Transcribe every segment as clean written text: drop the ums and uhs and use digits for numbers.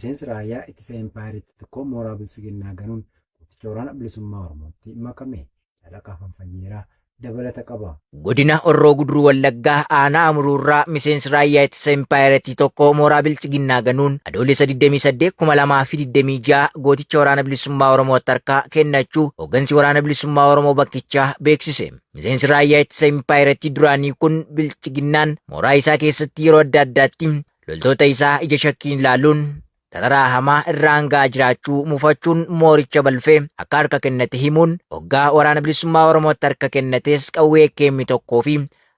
Miseensi raayyaa ittisa Impaayerittii tokko mooraa Biltsiginnaa ganuun gooticha Waraana Bilisummaa Oromootti makame. Jaal Aqaafan Fayyeeraa dabalata qaba. Godina Horroo Guduruu Wallaggaa Aanaa Amuruurraa miseensi raayyaa ittisa Impaayerattii tokko mooraa Biltsiginnaa ganuun Adoolessa 28, 2026 gooticha Waraana Bilisummaa Oromootti harka kennachuu hooggansi Waraana Bilisummaa Oromoo bakkichaa beeksise. Miseensi raayyaa ittisa Impaayerattii duraanii kun Biltsiginnaan mooraa isaa keessatti yeroo adda addaatti loltoota isaa ija shakkiin ilaaluun dararaa hamaa irraan ga'aa jiraachuu mufachuun mooricha balfee akka harka kennate himuun hoggaa Waraana Bilisummaa Oromootti harka kennates qawwee AKM 1 fi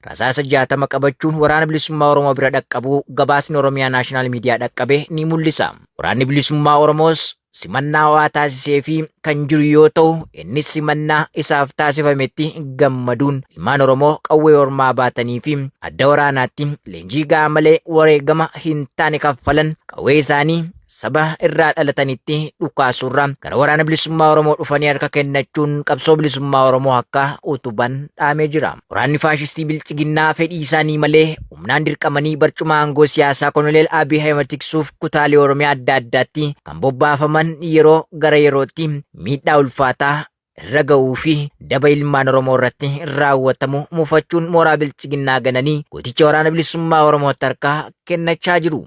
rasaasa 60 qabachuun Waraana Bilisummaa Oromoo bira dhaqqabuu gabaasni Oromiyaa Naashinaal Miidiyaa dhaqqabe ni mul'isa. Waraanni Bilisummaa Oromoos simannaa ho'aa taasiseefii kan jiru yoo ta'u innis simannaa isaaf taasifametti gammaduun ilmaan Oromoo qawwee ormaa baatanii fi adda waraanaatti leenjii ga'aa malee wareegama hin taane kaffalan qawwee isaanii saba irraa dhalatanitti dhukaasuurra gara Waraana Bilisummaa Oromoo dhufanii harka kennachuun qabsoo bilisummaa Oromoo akka utuban dhaamee jira. Waraanni faashistii Biltsiginnaa fedhii isaanii malee humnaan dirqamanii barcuma aangoo siyaasaa Koloneel Abiy Ahimad tiksuuf kutaalee Oromiyaa adda addaatti kan bobbaafaman yeroo gara yerootti miidhaa ulfaataa irra ga'uu fi daba ilmaan Oromoo irratti raawwatamu mufachuun mooraa Biltsiginnaa gananii gooticha Waraana Bilisummaa Oromootti harka kennachaa jiru.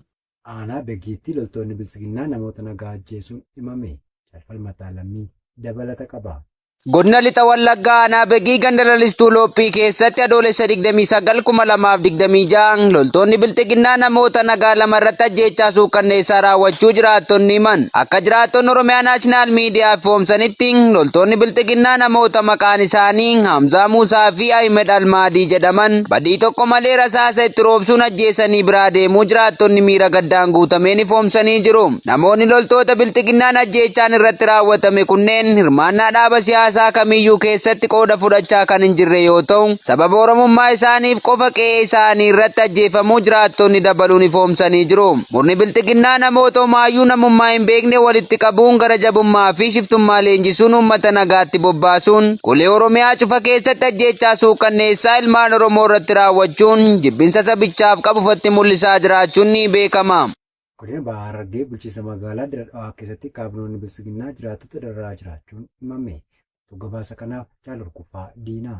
Aanaa Begiitti loltoonni Biltsiginnaa namoota nagaa ajjeesuun himame. Jaal Falmataa Lammii dabalata qaba. Godina Lixa Wallaggaa Aanaa Begii ganda Lalistuu Loophii keessatti Adoolessa 29, 2026 loltoonni Bilxiginnaa namoota nagaa 2 irratti ajjeechaa suukkanneessaa raawwachuu jiraattonni himan. Akka jiraattonni Oromiyaa Naashinaal Miidiyaaf ifoomsanitti loltoonni Bilxiginnaa namoota maqaan isaanii Hamzaa Muusaa fi Ahimed Almaadii jedhaman badii tokko malee rasaasa itti roobsuun ajjeesanii biraa deemuu jiraattonni miira gaddaan guutameen ifoomsanii jiru. Namoonni loltoota Bilxiginnaan ajjeechaan irratti raawwatame kunneen hirmaannaa dhaaba siyaasaa kamiiyyuu keessatti qooda fudhachaa kan hin jirre yoo ta'u, sababa Oromummaa isaaniif qofa qe'ee isaanii irratti ajjeefamuu jiraattonni dabaluun ifoomsanii jiru. Murni Bilxiginnaa namoota homaayyuu namummaa hin beekne walitti qabuun gara jabummaa fi shiftummaa leenjisuun uummata nagaatti bobbaasuun golee Oromiyaa cufa keessatti ajjeechaa suukkanneessaa ilmaan Oromoo irratti raawwachuun jibbinsa sabichaaf qabu ifatti mul'isaa jiraachuun ni beekama. Godina Baha Harargee bulchiinsa magaalaa Dirre Dhawaa keessatti kaabinoonni Biltsiginnaa jiraattota dararaa jiraachuun himame. Guutuu gabaasa kanaaf Jaal Hurgufaa Diinaa.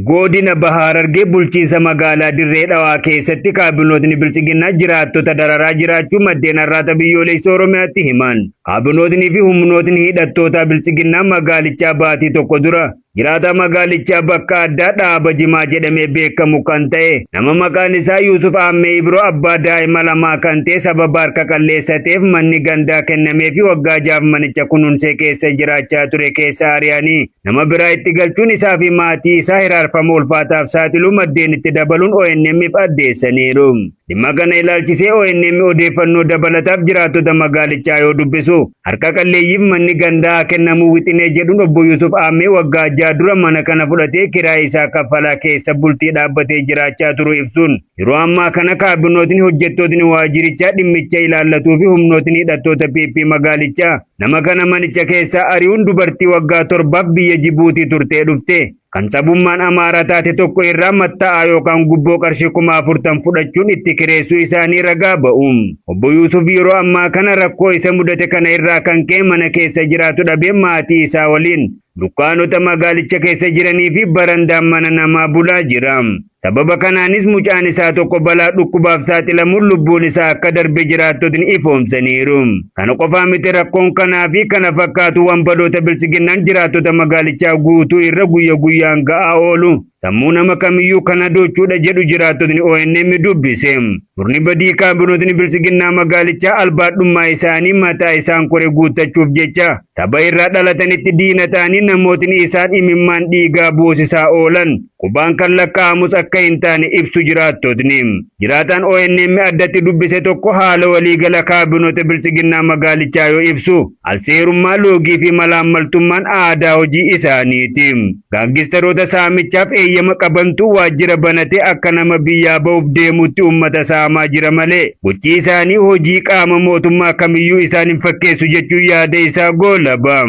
Godina Baha Harargee bulchiinsa magaalaa Dirree Dhawaa keessatti kaabinootni Biltsiginnaa jiraattota dararaa jiraachuu maddeen Arraata Biyyoolessa Oromiyaatti himan. Kaabinootni fi humnootni hidhattootaa Biltsiginnaa magaalichaa baatii tokko dura Jiraataa magaalichaa bakka addaa Dhaaba Jimaa jedhamee beekamu kan ta'e nama maqaan isaa Yuusuf Aammee Ibroo abbaa daa'ima lamaa kan ta'e sababa harka qalleessa ta'eef manni gandaa kennameefii waggaa jahaaf manicha kunuunsee keessa jiraachaa ture keessaa ari'anii nama biraa itti galchuun isaa fi maatii isaa hiraarfama ulfaataaf saaxiluu maddeen itti dabaluun ONM'f addeessaniiru. Dhimma kana ilaalchisee ONM odeeffannoo dabalataaf jiraattota magaalichaa yoo dubbisu, harka qalleeyyiif manni gandaa haa kennamuu wixinee jedhuun Obbo Yuusuf Aammee waggaa 6 dura mana kana fudhatee kiraayii isaa kaffalaa keessa bultii dhaabbatee jiraachaa turuu ibsuun, yeroo ammaa kana kaabinootni hojjettootni waajjirichaa dhimmicha ilaallatuu fi humnootni hidhattoota PP magaalichaa nama kana manicha keessaa ari'uun dubartii waggaa 7f biyya Jibuutii turtee dhufte kan sabummaan Amaaraa taate tokko irraa matta'aa yookaan gubboo qarshii 40,000 fudhachuun itti kireessuu isaanii ragaa ba'u. Obbo Yuusuf yeroo ammaa kana rakkoo isa mudate kana irraa kan ka'e mana keessa jiraatu dhabee maatii isaa waliin dukkaanota magaalicha keessa jiranii fi barandaan mana namaa bulaa jira. Sababa kanaanis mucaan isaa tokko balaa dhukkubaaf saaxilamuun lubbuun isaa akka darbe jiraattotni ifoomsaniiru. Kana qofaa miti rakkoon kanaa fi kana fakkaatu wanbadoota Biltsiginnaan jiraattota magaalichaa guutuu irra guyya guyyaan ga'aa oolu sammuu nama kamiyyuu kan hadoochuudha jedhu jiraattotni ONM dubbise. Murni badii kaabinootni Biltsiginnaa magaalichaa albaadhummaa isaanii mataa isaan kore guuttachuuf jecha saba irraa dhalatanitti diina ta'anii namootni isaan imimmaan dhiigaa boosisaa oolan qubaan kan lakkaa'amus akka hin taane ibsu jiraattotni. Jiraataan ONM addatti dubbise tokko haala waliigala kaabinoota Biltsiginnaa magaalichaa yoo ibsu, alseerummaa, loogii fi malaammaltummaan aadaa hojii isaaniiti. Gaangistaroota saamichaaf eeyyama qabantu waajjira banatee akka nama biyyaa ba'uuf deemuutti uummata saamaa jira malee gochi isaanii hojii qaama mootummaa kamiyyuu isaan hin fakkeessu jechuun yaada isaa goolaba.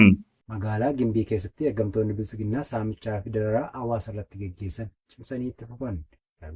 Magaalaa Gimbii keessatti ergamtoonni Biltsiginnaa saamichaa fi dararaa hawaasa irratti geggeessan cimsanii itti fufan.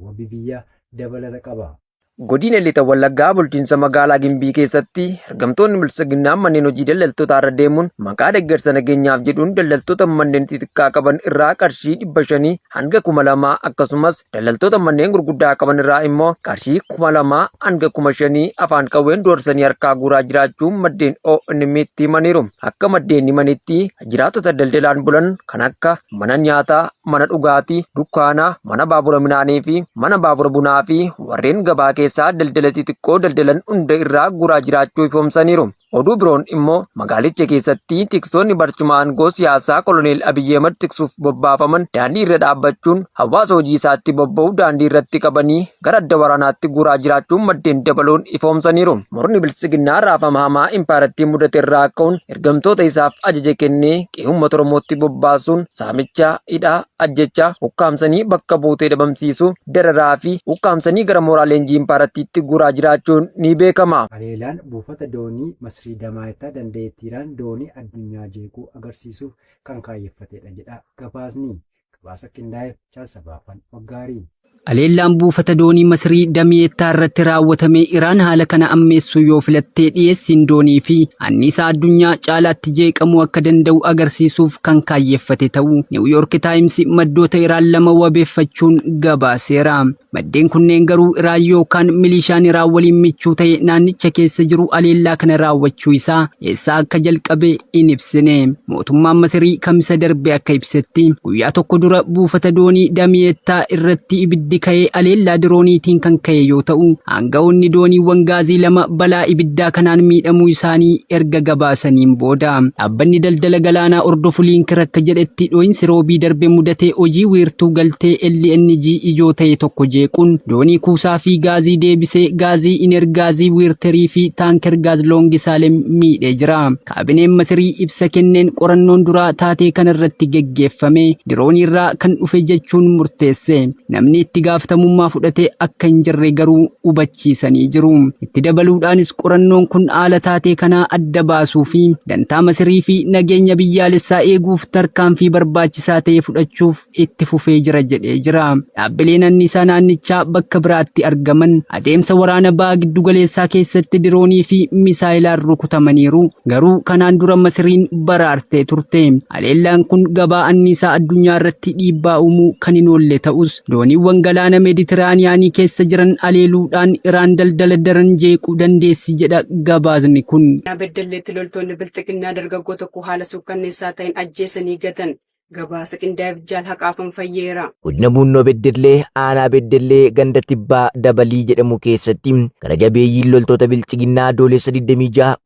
Wabii Biyyaa dabalata qaba. Godina Lixa Wallaggaa bulchiinsa magaalaa Gimbii keessatti ergamtoonni Biltsiginnaa manneen hojii daldaltootaa irra deemuun maqaa deeggarsa nageenyaaf jedhuun daldaltoota manneen xixiqqaa qaban irraa qarshii 500 hanga 2000 akkasumas daldaltoota manneen gurguddaa qaban irraa immoo qarshii 2000 hanga 5000 afaan qawween doorsanii harkaa guuraa jiraachuu maddeen ONM tti himaniiru. Akka maddeen himanitti jiraattota daldalaan bulan kan akka mana nyaataa, mana dhugaatii, dukkaanaa, mana baabura midhaanii fi mana baabura bunaa fi warreen gabaa keessaa daldala xixiqqoo daldalan hunda irraa guuraa jiraachuu ifoomsaniiru. Oduu biroon immoo magaalicha keessatti tiksoonni barcuma aangoo siyaasaa Koloneel Abiy Ahmad tiksuuf bobbaafaman daandii irra dhaabbachuun hawaasa hojii isaatti bobba'u daandii irratti qabanii gara adda waraanaatti guuraa jiraachuun maddeen dabaluun ifoomsaniiru. Murni Biltsiginnaa raafama hamaa impaarattii mudate irraa ka'uun ergamtoota isaaf ajaja kennee qe'ee uummata Oromootti bobbaasuun saamicha, hidhaa, ajjechaa, ukkaamsanii bakka buutee dhabamsiisuu, dararaa fi ukkaamsanii gara mooraa leenjii impaarattiitti guuraa jiraachuun ni beekama. Haleellaan buufata doonii Masrii Damaayitaa dandeettii Iraan doonii addunyaa jeequu agarsiisuuf kan kaayyeffatedha jedha gabaasni. Gabaasa qindaa'eef Jaal Sabaafan Waggaarii. Haleellaan buufata doonii Masrii Damiyeettaa irratti raawwatame Iraan haala kana ammeessuu yoo filattee dhiyeessiin doonii fi anniisaa addunyaa caalaatti jeeqamuu akka danda'u agarsiisuuf kan kaayyeffate ta'uu Niw Yoork Taayims maddoota Iraan lama wabeeffachuun gabaaseera. Maddeen kunneen garuu Iraan yookaan milishaan Iraan waliin michuu ta'e naannicha keessa jiru haleellaa kana raawwachuu isaa eessaa akka jalqabe hin ibsine. Mootummaan Masirii Kamisa darbe akka ibsetti guyyaa tokko dura buufata doonii Damiyeettaa irratti ibiddi ka'ee haleellaa dirooniitiin kan ka'e yoo ta'u, aanga'oonni dooniiwwan gaazii lama balaa ibiddaa kanaan miidhamuu isaanii erga gabaasaniin booda. Dhaabbanni daldala galaanaa hordofu Liinkir akka jedhetti dho'insi roobii darbe mudate hojii wiirtuu galtee LNG ijoo ta'e tokko jeequun doonii kuusaa fi gaazii deebisee gaazii inergaazii wiirterii fi taanker gaaz Loongisaalem miidhee jira. Kaabineen Masirii ibsa kenneen qorannoon duraa taatee kanarratti geggeeffame dirooniirraa kan dhufe jechuun murteesse. Namni itti gaafatamummaa fudhate akka hin jirre garuu hubachiisanii jiru. Itti dabaluudhaanis qorannoon kun haala taatee kanaa adda baasuu fi dantaa Masirii fi nageenya biyyaalessaa eeguuf tarkaanfii barbaachisaa ta'e fudhachuuf itti fufee jira jedhee jira. Dhaabbileen anniisaa naannichaa bakka biraatti argaman adeemsa waraana baha giddugaleessaa keessatti diroonii fi misaayilaan rukutamaniiru. Garuu kanaan dura Masiriin baraartee turte. Haleellaan kun gabaa anniisaa addunyaa irratti dhiibbaa uumuu kan hin oolle ta'us dooniiwwan galaana Meeditiraaniyaanii keessa jiran haleeluudhaan Iraan daldala daran jeequu dandeessi jedha gabaasni kun. Beddelleetti loltoonni Bilxiginnaa dargaggoo tokko haala suukkanneessaa ta'een ajjeesanii gatan. Gabaasa qindaa'eef Jaal Haqaafan Fayyeera. Godina Buunnoo Beddellee aanaa Beddellee ganda Tibbaa Dabalii jedhamu keessatti gara jabeeyyiin loltoota Bilxiginnaa Adoolessa 26,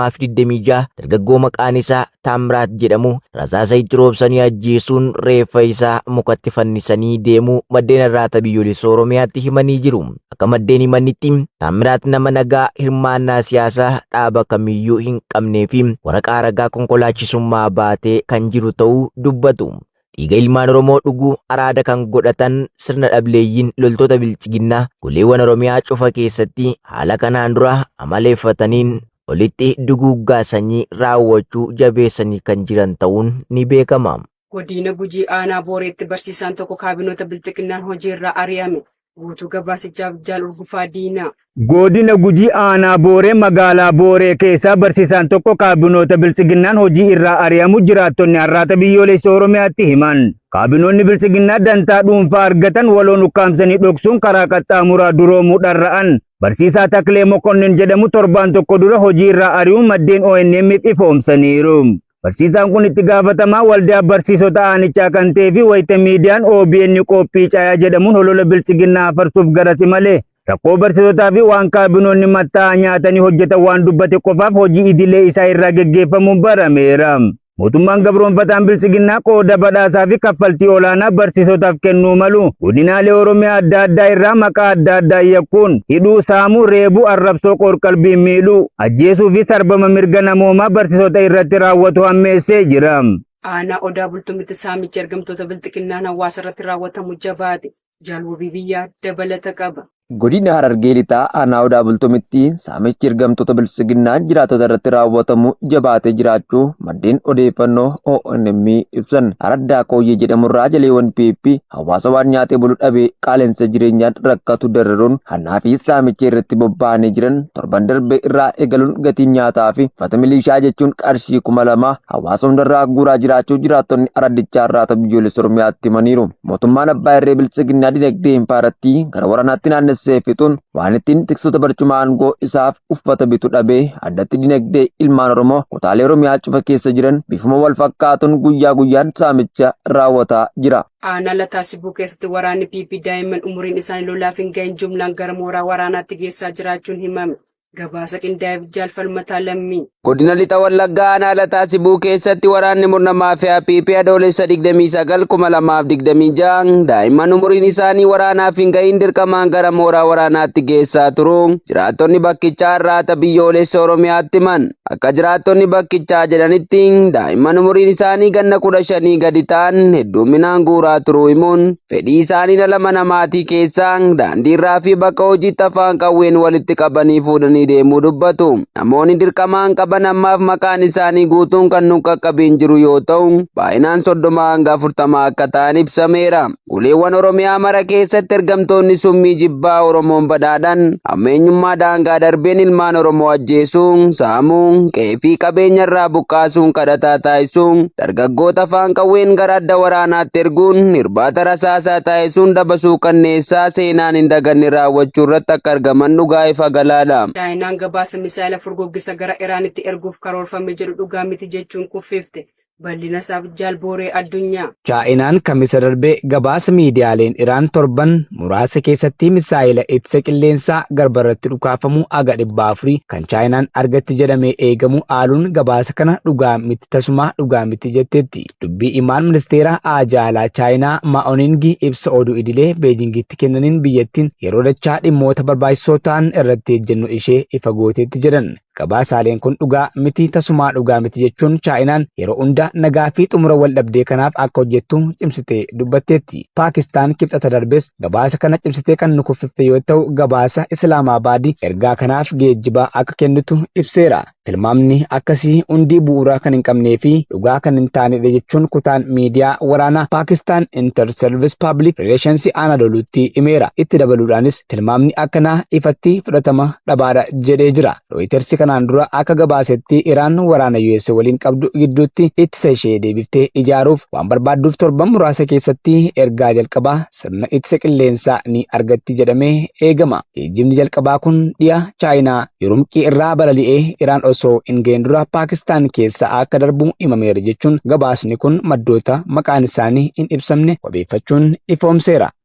2026 dargaggoo maqaan isaa Taamiraat jedhamu rasaasa itti roobsanii ajjeesuun reeffa isaa mukatti fannisanii deemuu maddeen Arraata Biyyoolessa Oromiyaatti himanii jiru. Akka maddeen himanitti Taammiraat nama nagaa hirmaannaa siyaasaa dhaaba kamiyyuu hin qabnee fi waraqaa ragaa konkolaachisummaa baatee kan jiru ta'uu dubbatu. Dhiiga ilmaan Oromoo dhuguu araada kan godhatan sirna dhableeyyiin loltoota bilxiginnaa goleewwan Oromiyaa cufa keessatti haala kanaan dura amaleeffataniin olitti duguuggaa sanyii raawwachuu jabeessanii kan jiran ta'uun ni beekama. Godiina Gujii Aanaa Booreetti barsiisaan tokko kaabinoota Bilxiginnaan hojii irraa ari'ame. Guutuu gabaasichaaf Jaal Urgufaa Diinaa. Godina Gujii Aanaa Booree magaalaa Booree keessaa barsiisaan tokko kaabinoota Biltsiginnaan hojii irraa ari'amu jiraattonni Arraata Biyyoolessa Oromiyaatti himan. Kaabinoonni Biltsiginnaa dantaa dhuunfaa argatan waloon ukkaamsanii dhoksuun karaa qaxxaamuraa duroomuu dharra'an. Barsiisaa Taklee Mokonnin jedhamu torbaan tokko dura hojii irraa ari'uun maddeen ONM'f ifoomsaniiru. Barsiisaan kun itti gaafatamaa waldaa barsiisota aanichaa kan ta'ee fi wayita miidiyaan OBN qophii caayaa jedhamuun holola biltsiginnaa afarsuuf garas imale rakkoo barsiisotaa fi waan kaabinoonni matta'aa nyaatanii hojjetan waan dubbate qofaaf hojii idilee isaa irraa geggeeffamuun barameera. Mootummaan gabroonfataan biltsiginnaa qooda badhaasaa fi kaffaltii olaanaa barsiisotaaf kennuu malu godinaalee Oromiyaa adda addaa irraa maqaa adda addaa yakkuun hidhuu, saamuu, reebuu, arrabsoo qoorqalbiin miidhuu, ajjeesuu fi sarbama mirga namoomaa barsiisota irratti raawwatu hammeessee jira. Aanaa Odaa Bultumitti saamichi ergamtoota Bilxiginnaan hawaasa irratti raawwatamu jabaate. Jaal Wabii Biyyaa dabalata qaba. Godina Harargee Lixaa Aanaa Odaa Bultumitti saamichi ergamtoota Biltsiginnaa jiraattota irratti raawwatamu jabaatee jiraachuu maddeen odeeffannoo ONM ibsan. Araddaa Kooyyee jedhamurraa jaleewwan PP hawaasa waan nyaatee bulu dhabee qaala'insa jireenyaan rakkatu dararuun hannaa fi saamicha irratti bobba'anii jiran torban darbe irraa eegaluun gatiin nyaataa fi uffata milishaa jechuun qarshii 2000 hawaasa hundarraa guuraa jiraachuu jiraattonni araddichaa irraa biyyoolessa Oromiyaatti himaniiru. Mootummaan Abbaa Irree Biltsiginnaa dinagdee impaayarattii gara waraanaatti naannessee fixuun waan ittiin tiksoota barcuma aangoo isaaf uffata bitu dhabee addatti dinagdee ilmaan Oromoo kutaalee Oromiyaa cufa keessa jiran bifuma wal fakkaatuun guyyaa guyyaan saamicha raawwataa jira. Aanaa Lataa Sibuu keessatti waraanni PP daa'imman umuriin isaanii lolaaf hin gahin jumlaan gara mooraa waraanaatti geessaa jiraachuun himame. Gabaasa qindaa'eef Jaal Falmataa Lammii. Godina Lixa Wallaggaa Aanaa Lataa Sibuu keessatti waraanni murna maafiyaa PP Adoolessa 29 2026 daa'imman umuriin isaanii waraanaaf hin gahin dirqamaan gara mooraa waraanaatti geessaa turuun jiraattonni bakkichaa Arraata Biyyoolessa Oromiyaatti himan. Akka jiraattonni bakkichaa jedhanitti daa'imman umuriin isaanii ganna 15 gadi ta'an hedduminaan guuraa turuu himuun fedhii isaaniin ala mana maatii keessaa daandiirraa fi bakka hojiitti afaan qawween walitti qabanii fuudhanii deemuu dubbatu. Namoonni dirqamaan qaban ammaaf maqaan isaanii guutuun kan nu qaqqabiin jiru yoo ta'u baay'inaan 30 hanga 40 akka ta'an ibsameera. Goleewwan Oromiyaa mara keessatti ergamtoonni summii jibbaa Oromoon badhaadhan hammeenyummaa daangaa darbeen ilmaan Oromoo ajjeesuun, saamuun, qe'ee fi qabeenya irraa buqqaasuun kadhataa taasisuun dargaggoota afaan qawween gara adda waraanaatti erguun irbaata rasaasaa taasisuun dabasuu kanneessaa seenaan hin daganne raawwachuu irratti akka argaman dhugaa ifa galaadha. Chaayinaan gabaasa misaa'ila furguggisa gara Iraanitti erguuf karoorfame jedhu dhugaa miti jechuun kuffifte. Bal'ina isaaf Jaal Booree Addunyaa. Chaayinaan Kamisa darbe gabaasa miidiyaaleen Iraan torban muraasa keessatti misaa'ila ittisa qilleensaa garbarratti dhukaafamu aga 400 kan Chaayinaan argatti jedhamee eegamu haaluun gabaasa kana dhugaa miti tasumaa dhugaa miti jetteetti. Dubbii himaan ministeera haajaa alaa Chaayinaa Maa'oningi ibsa oduu idilee Beejingitti kennaniin biyyattiin yeroo dachaa dhimmoota barbaachisoo ta'an irratti ejjennoo ishee ifa gooteetti jedhan. Gabaasaaleen kun dhugaa miti tasumaa dhugaa miti jechuun Chaayinaan yeroo hunda nagaa fi xumura wal dhabdee kanaaf akka hojjettu cimsitee dubbatteetti. Paakistaan Kibxata darbes gabaasa kana cimsitee kan nu kuffifte yoo ta'u gabaasa Islaamaabaad ergaa kanaaf geejjiba akka kennitu ibseera. Tilmaamni akkasii hundi bu'uura kan hin qabnee fi dhugaa kan hin taanedha jechuun kutaan miidiyaa waraanaa Paakistaan Inter Service Public Relations Anadolutti himeera. Itti dabaluudhaanis tilmaamni akkanaa ifatti fudhatama dhabaadha jedhee jira. Reuters kanaan dura akka gabaasetti Iraan waraana US waliin qabdu gidduutti ittisa ishee deebiftee ijaaruuf waan barbaadduuf torban muraasa keessatti ergaa jalqabaa sirna ittisa qilleensaa ni argatti jedhamee eegama. Geejjibni jalqabaa kun dhiya Chaayinaa Yurumqii irraa balali'ee Iraan osoo hin gahin dura Paakistaan keessa akka darbu himameera jechuun gabaasni kun maddoota maqaan isaanii hin ibsamne wabeeffachuun ifoomseera.